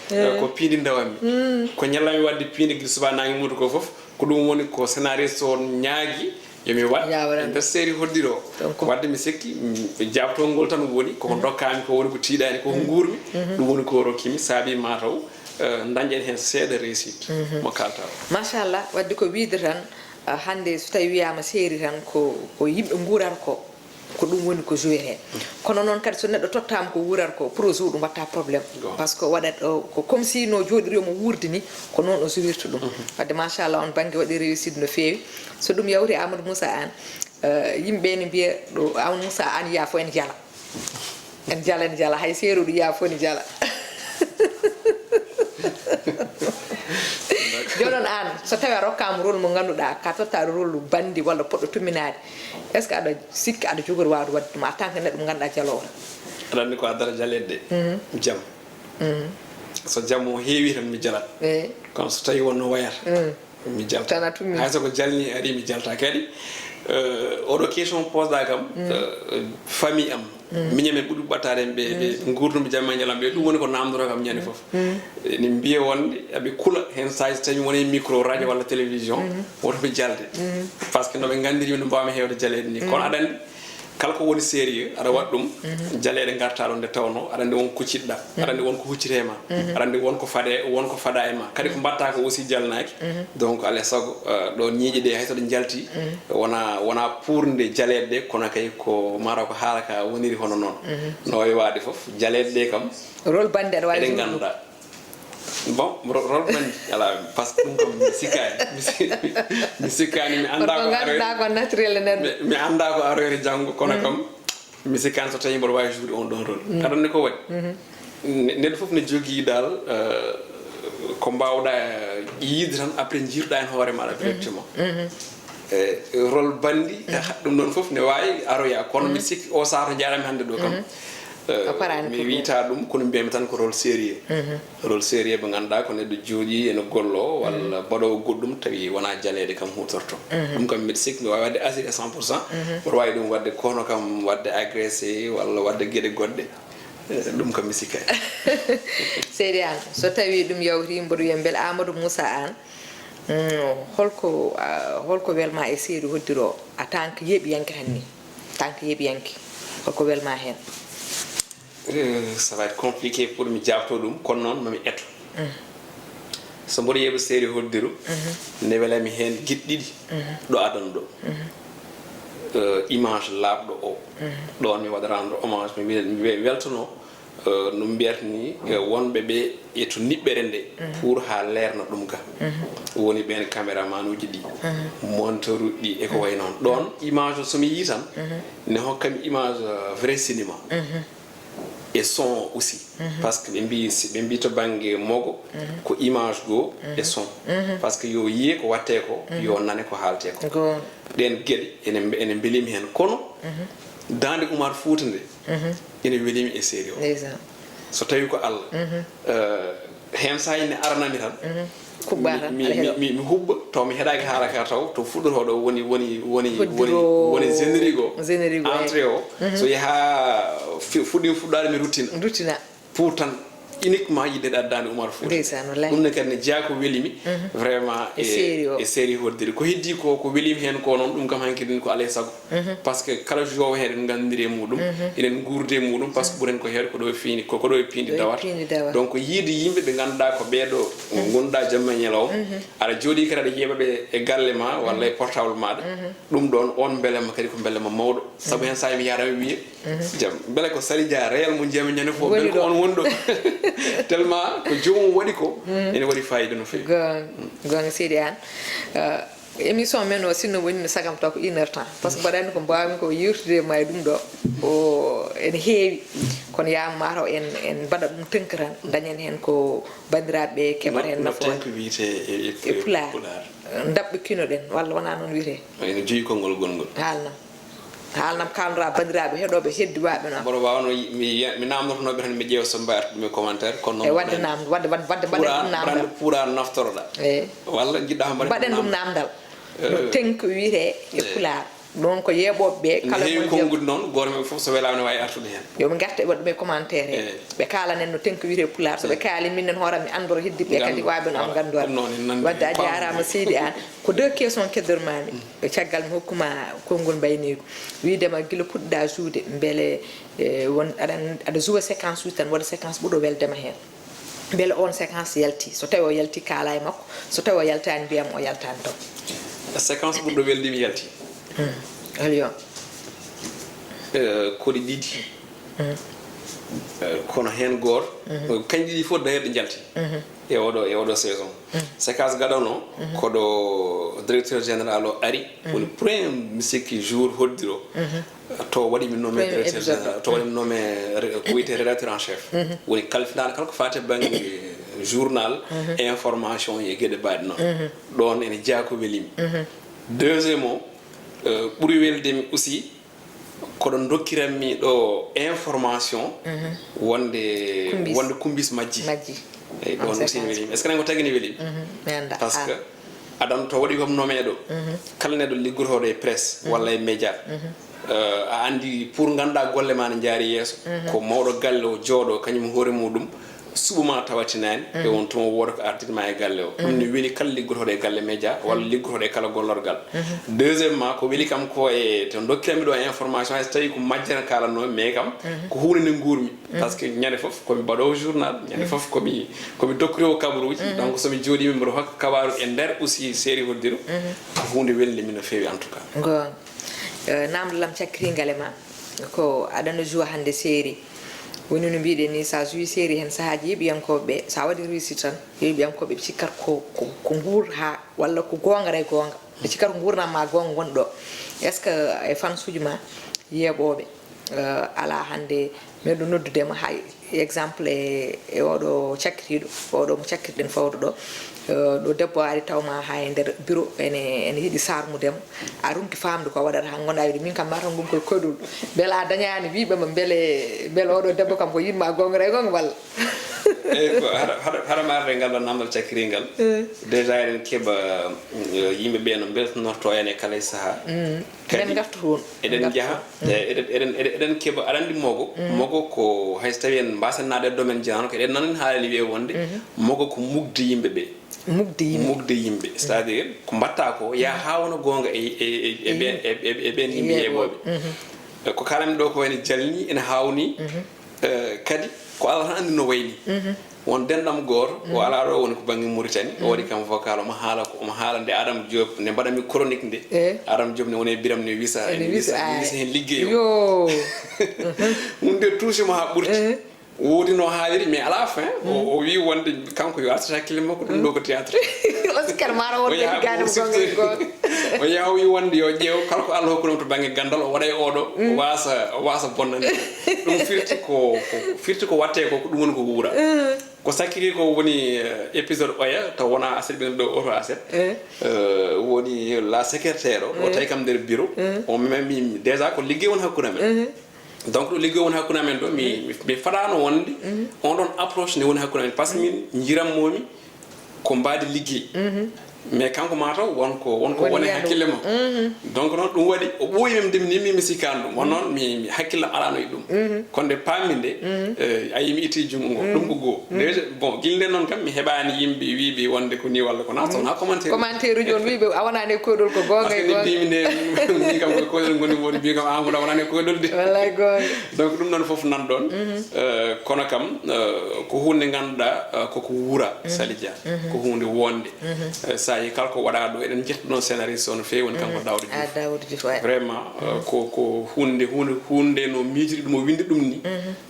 eh, ko piindi ndawammi. Ko ñalawmi waɗde piindi gila subaa naange mutu ko fof, ko ɗum woni ko scénariste o ñaagi yo mi waɗ e nder série hoddiro. Wadde mi sikki, mm, jaabtongol tan woni koko ndokkaami ko woni ko tiiɗaani ko nguurmi. Ɗum woni ko rokkimi saabi mataw, eh, dañɗen heen seeɗa réussite mo kalta o. Machallah, wadde ko wiide tan, ah, hannde so tawi wiyaama série tan ko, ko yimɓe nguurata ko, ko ɗum woni ko joué heen. Kono noon kadi so neɗɗo tottaama ko wuurata ko, projet o ɗum watta problème. Par ce que waɗat o ko comme si no jooɗiri omo wuurdi ni, ko noon o jouirta ɗum. Wadde machallah on bannge waɗi réussite no feewi. So ɗum yawti Amadou Moussa Anne, eh, yimɓe ne mbiya ɗo Amadou Moussa Anne yiya fof ene jala. En jala, en jala, hay seeruɗo yiya fof ne jala. Jooni noon aan, so tawi a rokkaama rôle mo ngannduɗaa ka tottaɗo rôle bandi walla poɗɗo tumminaade, est ce que aɗa sikki aɗa jogori waawde waɗde ɗum en tant que neɗɗo mo ngannduɗaa jaloowo? Aɗa anndi ko addata jaleede de? Jam. So jam o heewi tan mi jalat. Kono so tawi wonno wayata, mi jalta. Hay so ko jalni ari mi jalta kadi. Eh, oɗo question posɗa kam, eh, famille am, miñam en ɓuɗi ɓattaade en ɓe, ɓe nguurdumi jamma e ñalawma ɓe, ɗum woni ko namdoto kam ñande fof. Ene mbiya wonde aɓe kula heen, so tawi woni micro radio walla télévision, woto ɓe jalde. Par ce que no ɓe nganndiri no mbawmi heewde jaleede ni, kono aɗa anndi kala ko woni sérieux aɗa waɗa ɗum, jaleeɗe ngarta ɗon nde tawnoo aɗa anndi won ko kuccitɗa, aɗa anndi won ko huccitee ma, aɗa anndi won ko faɗe, won ko faɗa e ma kadi, ko mbaɗta ko aussi jalnaaki. Donc alaa e sago, eh, ɗo ñiiƴe ɗe hay so ɗe njalti, wona, wona pour nde jaleeɗe ɗe, kono kay ko mataw ko haala ka woniri hono noon. No wayi waade fof, jaleeɗe ɗe kam rôle bandi aɗa waawi eɗe ngannduɗa. Bon, rôle bandi alaa, par ce que ɗum kam mi sikkaani. Mi si- mi sikkaani, mi annda ko aroyre, ko naturel e nder mi, mi annda ko aroyre janngo, kono kam mi sikkaani so tawi mboɗo waawi joude on ɗon rôle. Aɗa anndi ko waɗi? Ne- neɗɗo fof ne jogii dal, eh, ko mbawɗa yiide tan, après jiiruɗa heen hoore maɗa directement. E rôle bandi, ɗum ɗon fof ne waawi aroya, kono mi sikki o saha to njaarami hannde ɗo kam, eh, mi wiyta ɗum, kono mbiyami tan ko rôle sérieux. Rôle sérieux mo ngannduɗaa ko neɗɗo jooɗi ene gollo walla mbaɗoowo goɗɗum tawi wona jaleeɗe kam huutorto. Ɗum kam mbiɗa sikki mi waawi waɗde assuré cent pour cent. Mboɗo waawi ɗum waɗde, kono kam waɗde agressé walla waɗde geɗe goɗɗe, eh, ɗum kam mi sikkaani. Seydi Anne, so tawi ɗum yawti mboɗo wiya mbele Amadou Moussa Anne, mm, holko, ah, holko welma e série hoddiro en tant que yeeɓiyanke tan ni? En tant que yeeɓiyanke, holko welma heen? Eh, ça va être compliqué pour mi jaabto ɗum, kono noon mami eto. So mboɗo yeeɓa série hoddiro, ne welami heen geɗe ɗiɗi ɗo adana ɗo. Eh, image laaɓɗo o. Ɗoon mi waɗa rendre hommage, mi wel- mi wel- weltanoo, eh, no mbiyata ni, eh, wonɓe ɓe e to niɓɓere nde pour haa leerna ɗum ga. Woni ɓeen caméraman uji ɗi, monteur uji ɗi e ko wayi noon. Ɗoon image o so mi yii tan, ne hokkami image, eh, vrai cinéma. E son aussi. Par ce que ɓe mbi, si ɓe mbi to bannge mogo, ko image goo e son. Par ce que yo yiye ko watte ko, yo nane ko haalte ko. Ɗeen geɗe ene, ene mbelimi heen. Kono Daande Umar Fuuta nde ene welimi e série o. So tawi ko Allah, eh, heen sahi ne aranami tan, mi, mi, mi, mi hubba, taw mi heɗaaki haala ka, taw to fuɗɗotoo ɗo woni, woni, woni, woni, woni générique o, générique o, entrée o. So yaha fi- fuɗɗi fuɗɗaade mi ruttina. Ruttina. Pour tan uniquement yiɗde ɗaɗɗaande Umar Fuuta. Ndeysaan, wallahi. Ɗum ne kadi ne jeyaa ko welimi vraiment e, e série o, e série hoddiri. Ko heddi ko, ko welimi heen ko noon, ɗum kam hanki ɗum ko alaa e sago. Par ce que kala joueur heen eɗen nganndiri e muɗum, eɗen nguurdi e muɗum, par ce que ɓuren ko heewde ko ɗo e piindi, ko, ko ɗo e piindi dawata. Donc yiide yimɓe ɓe ngannduɗaa ko ɓeeɗo ngonduɗaa jamma e ñalawma, aɗa jooɗi kadi aɗa yeeɓa ɓe e galle ma walla e portable maɗa, ɗum ɗoon on mbelema kadi ko mbelema mawɗo. Sabu heen sahi mi yaara mi wiye, jam, mbele ko Sali Dia réel mo njiyami ñande fof, mbele ko on woni ɗo. Tellement ko joomum waɗi ko, ene waɗi fayida no feewi. Goonga, goonga Seydi Anne. Eh, émission men o, sinno woni no sagam taw ko une heure temps. Par ce que mbaɗa anndi ko mbaawmi ko yewtude ma e ɗum ɗo, o ene heewi. Kono yaama mataw en, en mbaɗa ɗum tënk tan, dañen heen ko banndiraaɓe ɓe keɓata heen nafoore. No tënk wiyetee e, e, e Pulaar? Pulaar. Ndaɓɓe kinoɗen, walla wonaa noon wiyetee? Ene jogii konngol gongol. Haalnam. Haalnam, kaalnoɗaa banndiraaɓe heɗooɓe heddiwaaɓe noon. Mboɗo waawno yi- mi, mi naamnotonooɓe tan, mi ƴeewa so mbawi artude ɗum e commentaire, kono noon e waɗde naamndal, waɗde, waɗde, waɗde mbaɗen ɗum naamndal. Puura naftoroɗa. Eyi. Walla njiɗɗa ko mbaɗen ɗum naamndal. No tenk wiyetee e pulaar. Ɗoon ko yeeɓooɓe ɓe, kala heewi mo kongude noon, gooto maɓɓe fof so welaama ne waawi artude heen. Yo ɓe ngarta e waɗ ɗum e commentaire he. Ɓe kaalanen no tenk wiyetee e pulaar. So ɓe kaalii, minen hoore am mi anndoro, heddiiɓe ɓe kadi waaɓe no am nganndora. Wadde a jaaraama seydi Aan. Ko deux questions keddorimami. E caggal mi hokkuma konngol mbayniigu. Wiidema gila puɗɗa jouwde mbele eh, won aɗa aɗa jouwa séquence uji tan, waɗa séquence ɓurɗo weldema heen. Mbele on séquence yalti, so tawi o yalti kaala e makko, so tawi o yaltani mbiyam o yaltani taw. Séquence ɓurɗo weldimi yalti. Alio. Koɗi ɗiɗi. Kono heen goor, kañ ɗiɗi fof d'ailleurs ɗi njalti e oɗo e oɗo saison. Séquence gadano koɗo directeur général o ari, woni premier mi sikki jour hoddiro to waɗi min nommé directeur général, to waɗi min nommé ko wiyte rédacteur en chef. Woni kalfinaɗo kala ko fati e banggue journal, information e gueɗe mbaɗe noon. Ɗon ene jeeya ko welimi. Deuxième o, ɓuuri weldemi aussi koɗo dokkiranmi ɗo information wonde wonde kumbis majji. Eyyi, ɗon aussi ne welimi. Est ce que nango tagi ne welimi? Parce que aɗa anndi to waɗi comme nommé ɗo, kala neɗɗo liggotoɗo e presse walla e média, a anndi pour ngannduɗaa golle ma ne njaari yeeso, ko mawɗo galle o jooɗo kañum hoore muɗum suɓo ma tawatinaani e on tuma wooda ko artirma e galle o. Ɗum ne weli kala liggotoɗo e galle média walla liggotoɗo e kala gollorgal. Deuxièmement, ko weli kam ko e to dokkiranmi ɗo information, hay so tawi ko majjere kalanno mais kam ko huunde nde nguurmi. Parce que ñande fof komi baɗowo journal, ñande fof komi komi dokkiroowo kabaruuji. Donc somi jooɗiima mbiɗo hokka kabaaru e nder aussi série hoddiro, ko huunde welnde min no feewi en tout cas. Goonga. Namdo lam cakkiringal e ma, ko aɗa no joua hannde série. Woni no mbiɗen ni, sa joui série heen sahaaji yeeɓiyankooɓe ɓe, sa waɗi réussite tan, yeeɓiyankooɓe ɓe cikkat ko ko nguur ha walla ko goonga ray goonga. Ɓe cikkat ko nguurnam ma goonga woni ɗo. Est ce que e fansuuji ma yeeɓooɓe alaa hannde meɗo noddudema hay exemple e e oɗo cakkitiiɗo, oɗo mo cakkitiɗen fawde ɗo? Ɗo debbo ari tawma ha e nder bureau ene ene yiɗi sarmudema, a ronki famde ko waɗata ha gonda wiide min kam mataw ngon koye koydol. Beele a dañani wiɓema beele beele oɗo debbo kam ko yinma gonga re gonga walla? Eyyi, ko hara hara hara marde ngal ɗon namdal cakkiringal. Déjà eɗen keɓa yimɓe ɓe no beltanorto en e kala e saaha. Kadi eɗen njaha eɗen eɗen eɗen keɓa aɗa anndi mogo mogo ko hay so tawi en mbasanaade e domaine janano ko eɗen nanen haalani wiye wonde mogo ko mugde yimɓe ɓe. Mugde yimɓe. Mugde yimɓe, c'est à dire ko mbatta ko yaha ha wona goonga e e e ɓen e ɓen yimɓe yeeɓooɓe. Ko kalanmi ɗo ko wayno jalni ene hawni. Kadi ko Allah tan anndi no wayni. Won denɗam goto o ala ɗo woni ko bangge Mauritanie, o waɗi kam vocal omo haala ko omo haala nde Adama Diop nde mbaɗanmi chronique nde. Adama Diop ne woni e biram ne wisa ene wisa ene wisa heen liggey o. Ɗum nde touché mo ha ɓurti. Woodi no haaliri mais à la fin o wi wonde kanko yo artat hakkille makko, ɗum ɗo ko théâtre. Oscar mara wonde liggaade mo gonga e goto. O yaha o wi wonde yo ƴeew kala ko Allah hokkunoo to bangge gandal o waɗa e oɗo o wasa o wasa bonnande. Ɗum firti ko firti ko watte ko ko ɗum woni ko wuura. Ko sakkiri ko woni épisode oya taw wona aset ɓen ɗo oto aset. Woni la secrétaire o tawi kam nder bureau o memi déjà ko liggey won hakkunde men. Donc ɗo liggoy woni hakkunde amen ɗo mi mi faɗano wonde on ɗon approche ne woni hakkunde amen par ce que min jiranmomi ko mbaadi liggey. Mais kanko mataw wonko wonko woni hakkille ma. Donc noon ɗum waɗi o ɓooyi mem de mi nimi mi sikkano ɗum won noon mi mi hakkillam alano e ɗum. Kono nde pammi nde a yimi itti junngo ngo ɗum ko goo déjà bon gila nden noon kam mi heɓani yimɓe wiɓe wonde ko ni walla ko na sowona commentaire. Commentaire uji on wiɓe a wonani e koyɗol ko goonga e goonga. Mbimi nde min kam koye koyɗol ngoni woni mbi kam amadou a wonani e koyɗol de. Wallay goonga. Donc ɗum noon fof nan ɗon. Kono kam ko hunde ganduɗa koko wuura. Sali dia ko hunde wonde. Sa yi kala ko waɗa ɗo eɗen jetta ɗon scénariste o no fewi woni kanko dawde diouf. Vraiment ko ko hunde hunde hunde no miijiri ɗum o windi ɗum ni.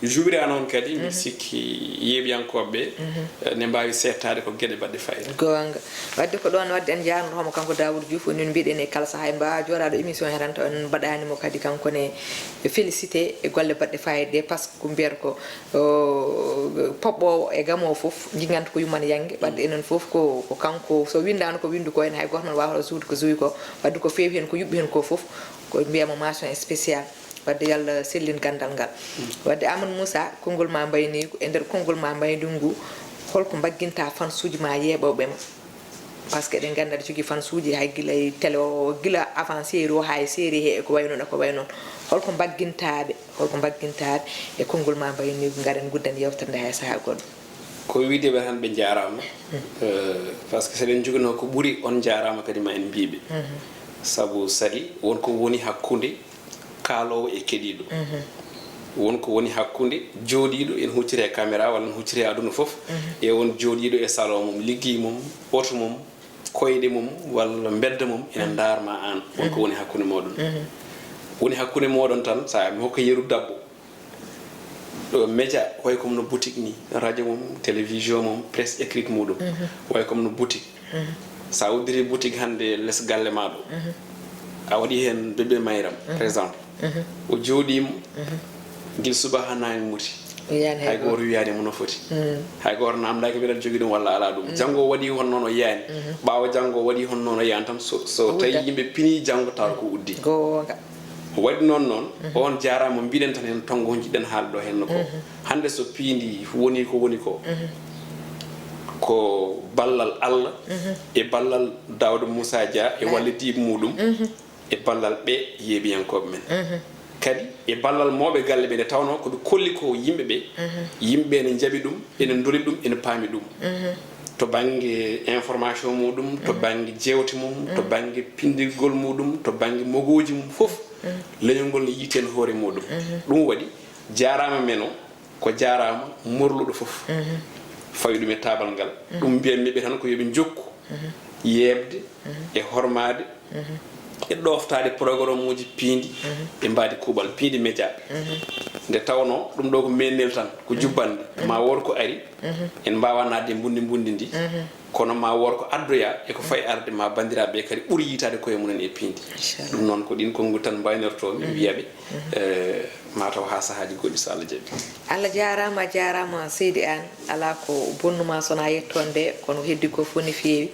Juɓira noon kadi mbiɗa sikki yeeɓiyankooɓe ɓe ne mbaawi seettaade ko geɗe baɗɗe fayida. Goonga. Waɗde ko ɗoon waɗde en njaarnoto homo kanko Daawuud Juuf, woni no mbiɗen e kala sahaa en mbaawaa jooɗaade émission he tan taw en mbaɗaani mo kadi kanko ne félicité e golle baɗɗe fayida ɗe par ce que ko mbiyata ko poɓɓoowo e gamoowo fof njiganta ko yumman yannge waɗde enen fof ko ko kanko so winndaano ko winndu ko en hay gooto men waawata suudu ko suwi ko waɗde ko feewi heen ko yuɓɓi heen ko fof ko mbiyamo mention spéciale. Wadde yo Allah sellin ganndal ngal. Wadde Amadou Moussa, konngol ma mbayniigu, e nder konngol ma mbayniigu ngu, holko mbagginta fansuuji ma yeeɓooɓe ma? Par ce que eɗen nganndi aɗa jogii fansuuji, hay gila e télé o, gila avant série o haa e série he e ko wayi noon e ko wayi noon. Holko mbaggintaa ɓe? Holko mbaggintaa ɓe e konngol ma mbayi ni, ngaɗen nguddan yewtere nde hay sahaa goɗɗo. Ko wiyde ɓe tan ɓe njaaraama. Eh, par ce que so eɗen njoginoo ko ɓuri, on njaaraama kadi ma en mbiy ɓe. Sabu saɗi won ko woni hakkunde kaaloowo e keɗiiɗo. Won ko woni hakkunde jooɗiiɗo ene hucciti e caméra walla ene hucciti e aduna fof, e on jooɗiiɗo e salon mum, liggey mum, oto mum, koyɗe mum walla mbedda mum ene ndaarma aan. Won ko woni hakkunde mooɗon. Woni hakkunde mooɗon tan, so a mi hokka yeru dabbo. Ɗo média, way comme no boutique ni, radio mum, télévision mum, presse écrite muɗum, way comme no boutique. Sa uddiri boutique hannde les galle ma ɗo, a waɗi heen bébé Mayram, par exemple, o jooɗiima gila subaka haa naange muti. Yiyaani hay hay gooto. Gooto wiyaani mo no foti. Hay gooto namdaaki mbeɗa jogii ɗum walla alaa ɗum. Janngo o waɗi hono noon o yiyaani. Ɓaawo janngo o waɗi hono noon o yiyaani tan, so, so tawi yimɓe pinii janngo tawa ko uddi. Goonga. Waɗi noon noon, on jaaraama, mbiɗen tan heen tonngo njiɗɗen haalde ɗo heen no ko. Hannde so piindi woni ko woni ko, ko ballal Allah e ballal Daawda Moussa Dia e wallitiiɓe muɗum e ballal ɓe yeeɓiyankooɓe men. Kadi e ballal mawɓe galle ɓe nde tawnoo ko ɓe kolli ko yimɓe ɓe, yimɓe ɓe ene njaɓi ɗum, ene ndoli ɗum, ene paami ɗum. To bannge information muɗum, to bannge jeewte mum, to bannge pinndingol muɗum, to bannge mogooji mum fof, leñol ngol ne yiyti heen hoore muɗum. Ɗum waɗi jaaraama men o, ko jaaraama morluɗo fof. Fawi ɗum e taabal ngal. Ɗum mbiyanmi ɓe tan ko yo ɓe njokku yeeɓde e hormaade e ɗooftaade programme uji piindi e mbaadi kuuɓal piindi média. Nde tawnoo ɗum ɗo ko mennel tan, ko jubbannde, ma wood ko ari, en mbaawa naatde e mbundi mbundi ndi, kono ma wood ko addoyaa e ko fayi arde ma banndiraaɓe ɓe kadi ɓuri yiitaade koye mumen e piindi. Inchallah. Ɗum noon ko ɗiin konguɗi tan mbaynortoo, min mbiya ɓe, eh, mataw haa sahaaji goɗɗi so Allah jaɓi. Allah jaaraama, a jaaraama seydi Aan. Alaa ko bonnuma so wonaa yettoonde, kono ko heddi ko fof ne feewi.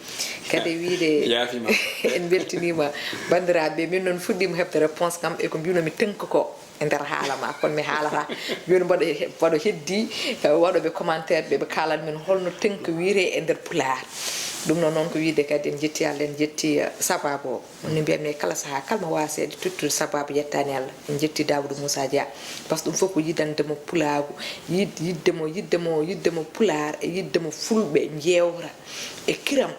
Kadi wiyde yaafiima. En mbeltiniima banndiraaɓe. Min noon fuɗɗiima heɓde réponse kam e ko mbiinumi tënk ko e nder haala ma, kono mi haalataa. Jooni mbaɗo he-, mbaɗo heddi, eh, waɗooɓe commentaire ɓe, ɓe kaalan min holno tënk wiyetee e nder Pulaar. Ɗum noon, noon ko wiyde kadi en njetti Allah, en njetti, eh, sabaabu o. Woni mbiyatmi kala sahaa, kala mo waawi seede tottude sabaabu yettaani Allah. En njetti Daawuda Moussa Dia. Par ce que ɗum fof ko yiɗande mo pulaagu, yiɗ-, yiɗde mo, yiɗde mo, yiɗde mo Pulaar e yiɗde mo Fulɓe njeewta e kiram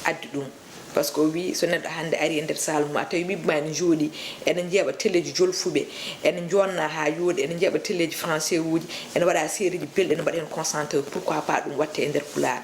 addi ɗum. Par ce que o wii, so neɗɗo hannde arii e nder salle mum, a tawi ɓiɓɓe ma ene njooɗii, ene njeeɓa teleeji jolfuɓe, ene njoonna haa yooɗi, ene njeeɓa teleeji français uji, ene waɗa seeriji belɗi, ene mbaɗa heen concentré, pourquoi pas ɗum waɗte e nder Pulaar?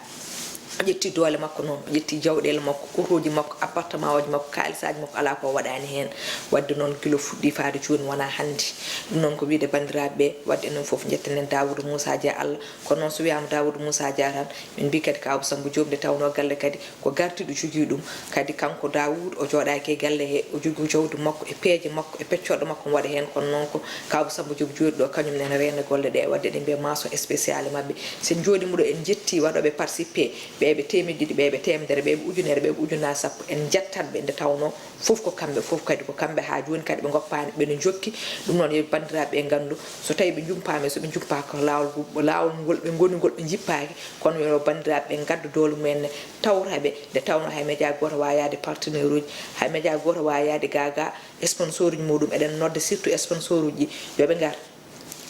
O ƴetti doole makko noon, o ƴetti jawɗeele makko, otooji makko, appartement ooji makko, kaalisaaji makko, alaa ko o waɗaani heen. Waɗde noon, gila fuɗɗii faade jooni, wonaa hannde. Ɗum noon ko wiyde banndiraaɓe ɓe, waɗde enen fof njettanen Daawuda Moussa Dia Allah. Kono noon, so wiyaama Daawuda Moussa Dia tan, min mbii kadi ko Abou Samba Diop, nde tawnoo galle kadi ko gardiiɗo jogii ɗum. Kadi kanko Daawuda, o jooɗaaki e galle he, o jogii jawdi makko e peeje makko e peccorɗe makko, omo waɗa heen. Kono noon ko Ka Abou Samba Diop jooɗi ɗo, kañum nene reena golle ɗe, waɗde eɗen mbiya mention spéciale e maɓɓe. So en njooɗiima ɗo, en njettii waɗooɓe participé, ɓe ɓe teemedde ɗiɗi, ɓe ɓe teemedere, ɓe ɓe ujunere, ɓe ɓe ujunnaje sappo, en njettat ɓe nde tawnoo fof ko kamɓe, fof kadi ko kamɓe, haa jooni kadi ɓe ngoppaani, ɓe no njokki. Ɗum noon, yo banndiraaɓe ɓe nganndu, so tawii ɓe njumpaama, so ɓe njumpaaka, ko laawol ngu-, laawol ngol ɓe ngoni ngol ɓe njippaaki, kono yo banndiraaɓe ɓe ngaddu doole mumen ne, tawta ɓe, nde tawnoo hay média gooto waawaa yahde partenaire uji, hay média gooto waawaa yahde gaa gaa sponsor uji muɗum, eɗen nodda surtout sponsor uji ɗi, yo ɓe ngar.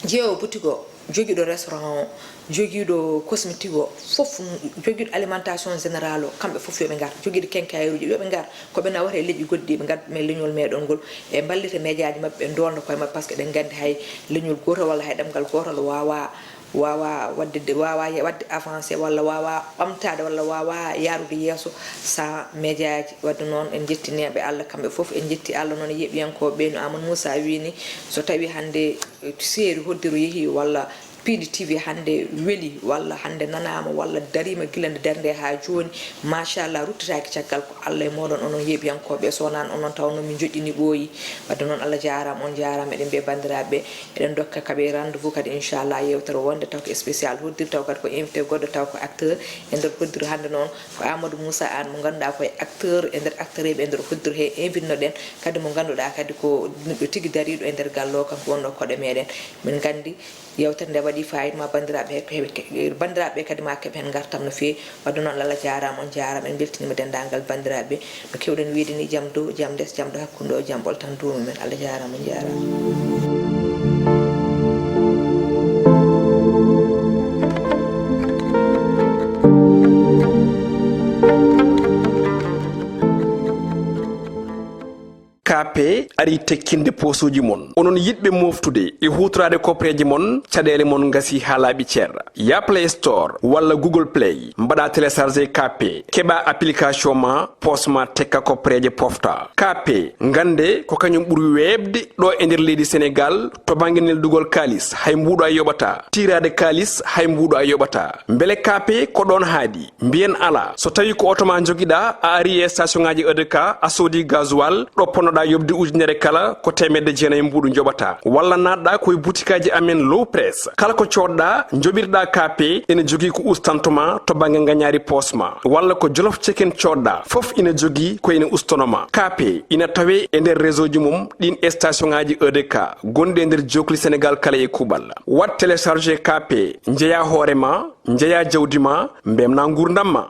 Jeewo boutique o, jogiiɗo restaurant o, jogiiɗo cosmétique o, fof, jogiiɗo alimentation générale o, kamɓe fof yo ɓe ngar. Jogiiɗo quincaillerie uji, yo ɓe ngar. Ko ɓe nawata e leƴƴi goɗɗi, ɓe ngadda ɗum e leñol meɗen ngol, ɓe mballita médiaji maɓɓe, ɓe ndoolna koye maɓɓe, par ce que eɗen nganndi hay leñol gootol walla hay ɗemngal gootol waawaa, waawaa waɗde de-, waawaa ye-, waɗde avancé walla waawaa ɓamtaade walla waawaa yahrude yeeso sans médiaji. Waɗde noon, en njettiniiɓe Allah kamɓe fof, en njetti Allah noon e yeeɓiyankooɓe ɓe, no Amadou Moussa wii ni, so tawii hannde, eh, seeri hoddiro yehii walla Piindi T V hannde weli, walla hannde nanaama, walla dariima gila nde darnde haa jooni, machallah, ruttitaaki caggal, ko Allah e mooɗon, onon yeeɓiyankooɓe, so wonaano onon tawnoo min njoƴƴini ɓooyi. Waɗde noon, Allah jaaraama, on jaaraama, eɗen mbiya banndiraaɓe ɓe, eɗen ndokka kaɓe rendez-vous kadi, inchallah, yeewtere wonnde taw ko spécial hoddiri, taw kadi ko invité goɗɗo, taw ko acteur e nder hoddiri. Hannde noon ko Amadou Moussa Anne mo ngannduɗaa ko e acteur e nder acteur eɓe e nder hoddiri he invitnoɗen, kadi mo ngannduɗaa kadi ko neɗɗo tigi dariiɗo e nder galle o, kanko wonnoo koɗo meɗen. Min nganndi yewtere nde Waɗi fayida ma banndiraaɓe, ko heɓe, banndiraaɓe kadi ma keɓe heen ngartam no feewi. Wadde noon, Allah jaaraama, on jaaraama, en mbeltiniima denndaangal banndiraaɓe. No keewɗen wiyde ni, jam dow, jam les, jam ɗo hakkunde o, jam ɓoltan duumo men. Allah jaaraama, on jaaraama. K P ari tekkinde posuuji mon. Onon yiɗɓe moftude e huutoraade koppereeje mon, caɗeele mon ngasi haa laaɓi cer. Ya Play Store walla Google Play, mbaɗa télécharger K P, keɓa application ma, pos ma tekka koppereeje pofta. K P, ngannde ko kañum ɓuri weeɓde ɗo e nder leydi Senegaal to bannge neldugol kaalis, hay mbuuɗo a yoɓata. Tiiraade kaalis, hay mbuuɗo a yoɓata. Mbele K P ko ɗoon haadi? Mbiyen alaa. So tawii ko oto ma njogiɗaa, a ari e station ŋaaji E D K, a soodi gasoil, ɗo ponnoɗaa yoɓde ujunere kala, ko teemedde jeenayi mbuuɗu njoɓataa. Walla naatɗaa ko e butikaaji amen Low Press. Kala ko coodɗaa, njoɓirɗaa K P, ene jogii ko ustanto ma to bannge ngañaari poos ma. Walla ko Jolof Chicken coodɗaa, fof ina jogii ko ene ustono ma. K P ina tawee e nder réseau ji mum ɗiin station ŋaaji E D K gonɗi e nder jookli Senegaal kala e kuuɓal. Waɗ télécharger K P, njeyaa hoore ma, njeyaa jawdi ma, mbeltinaa nguurndam ma.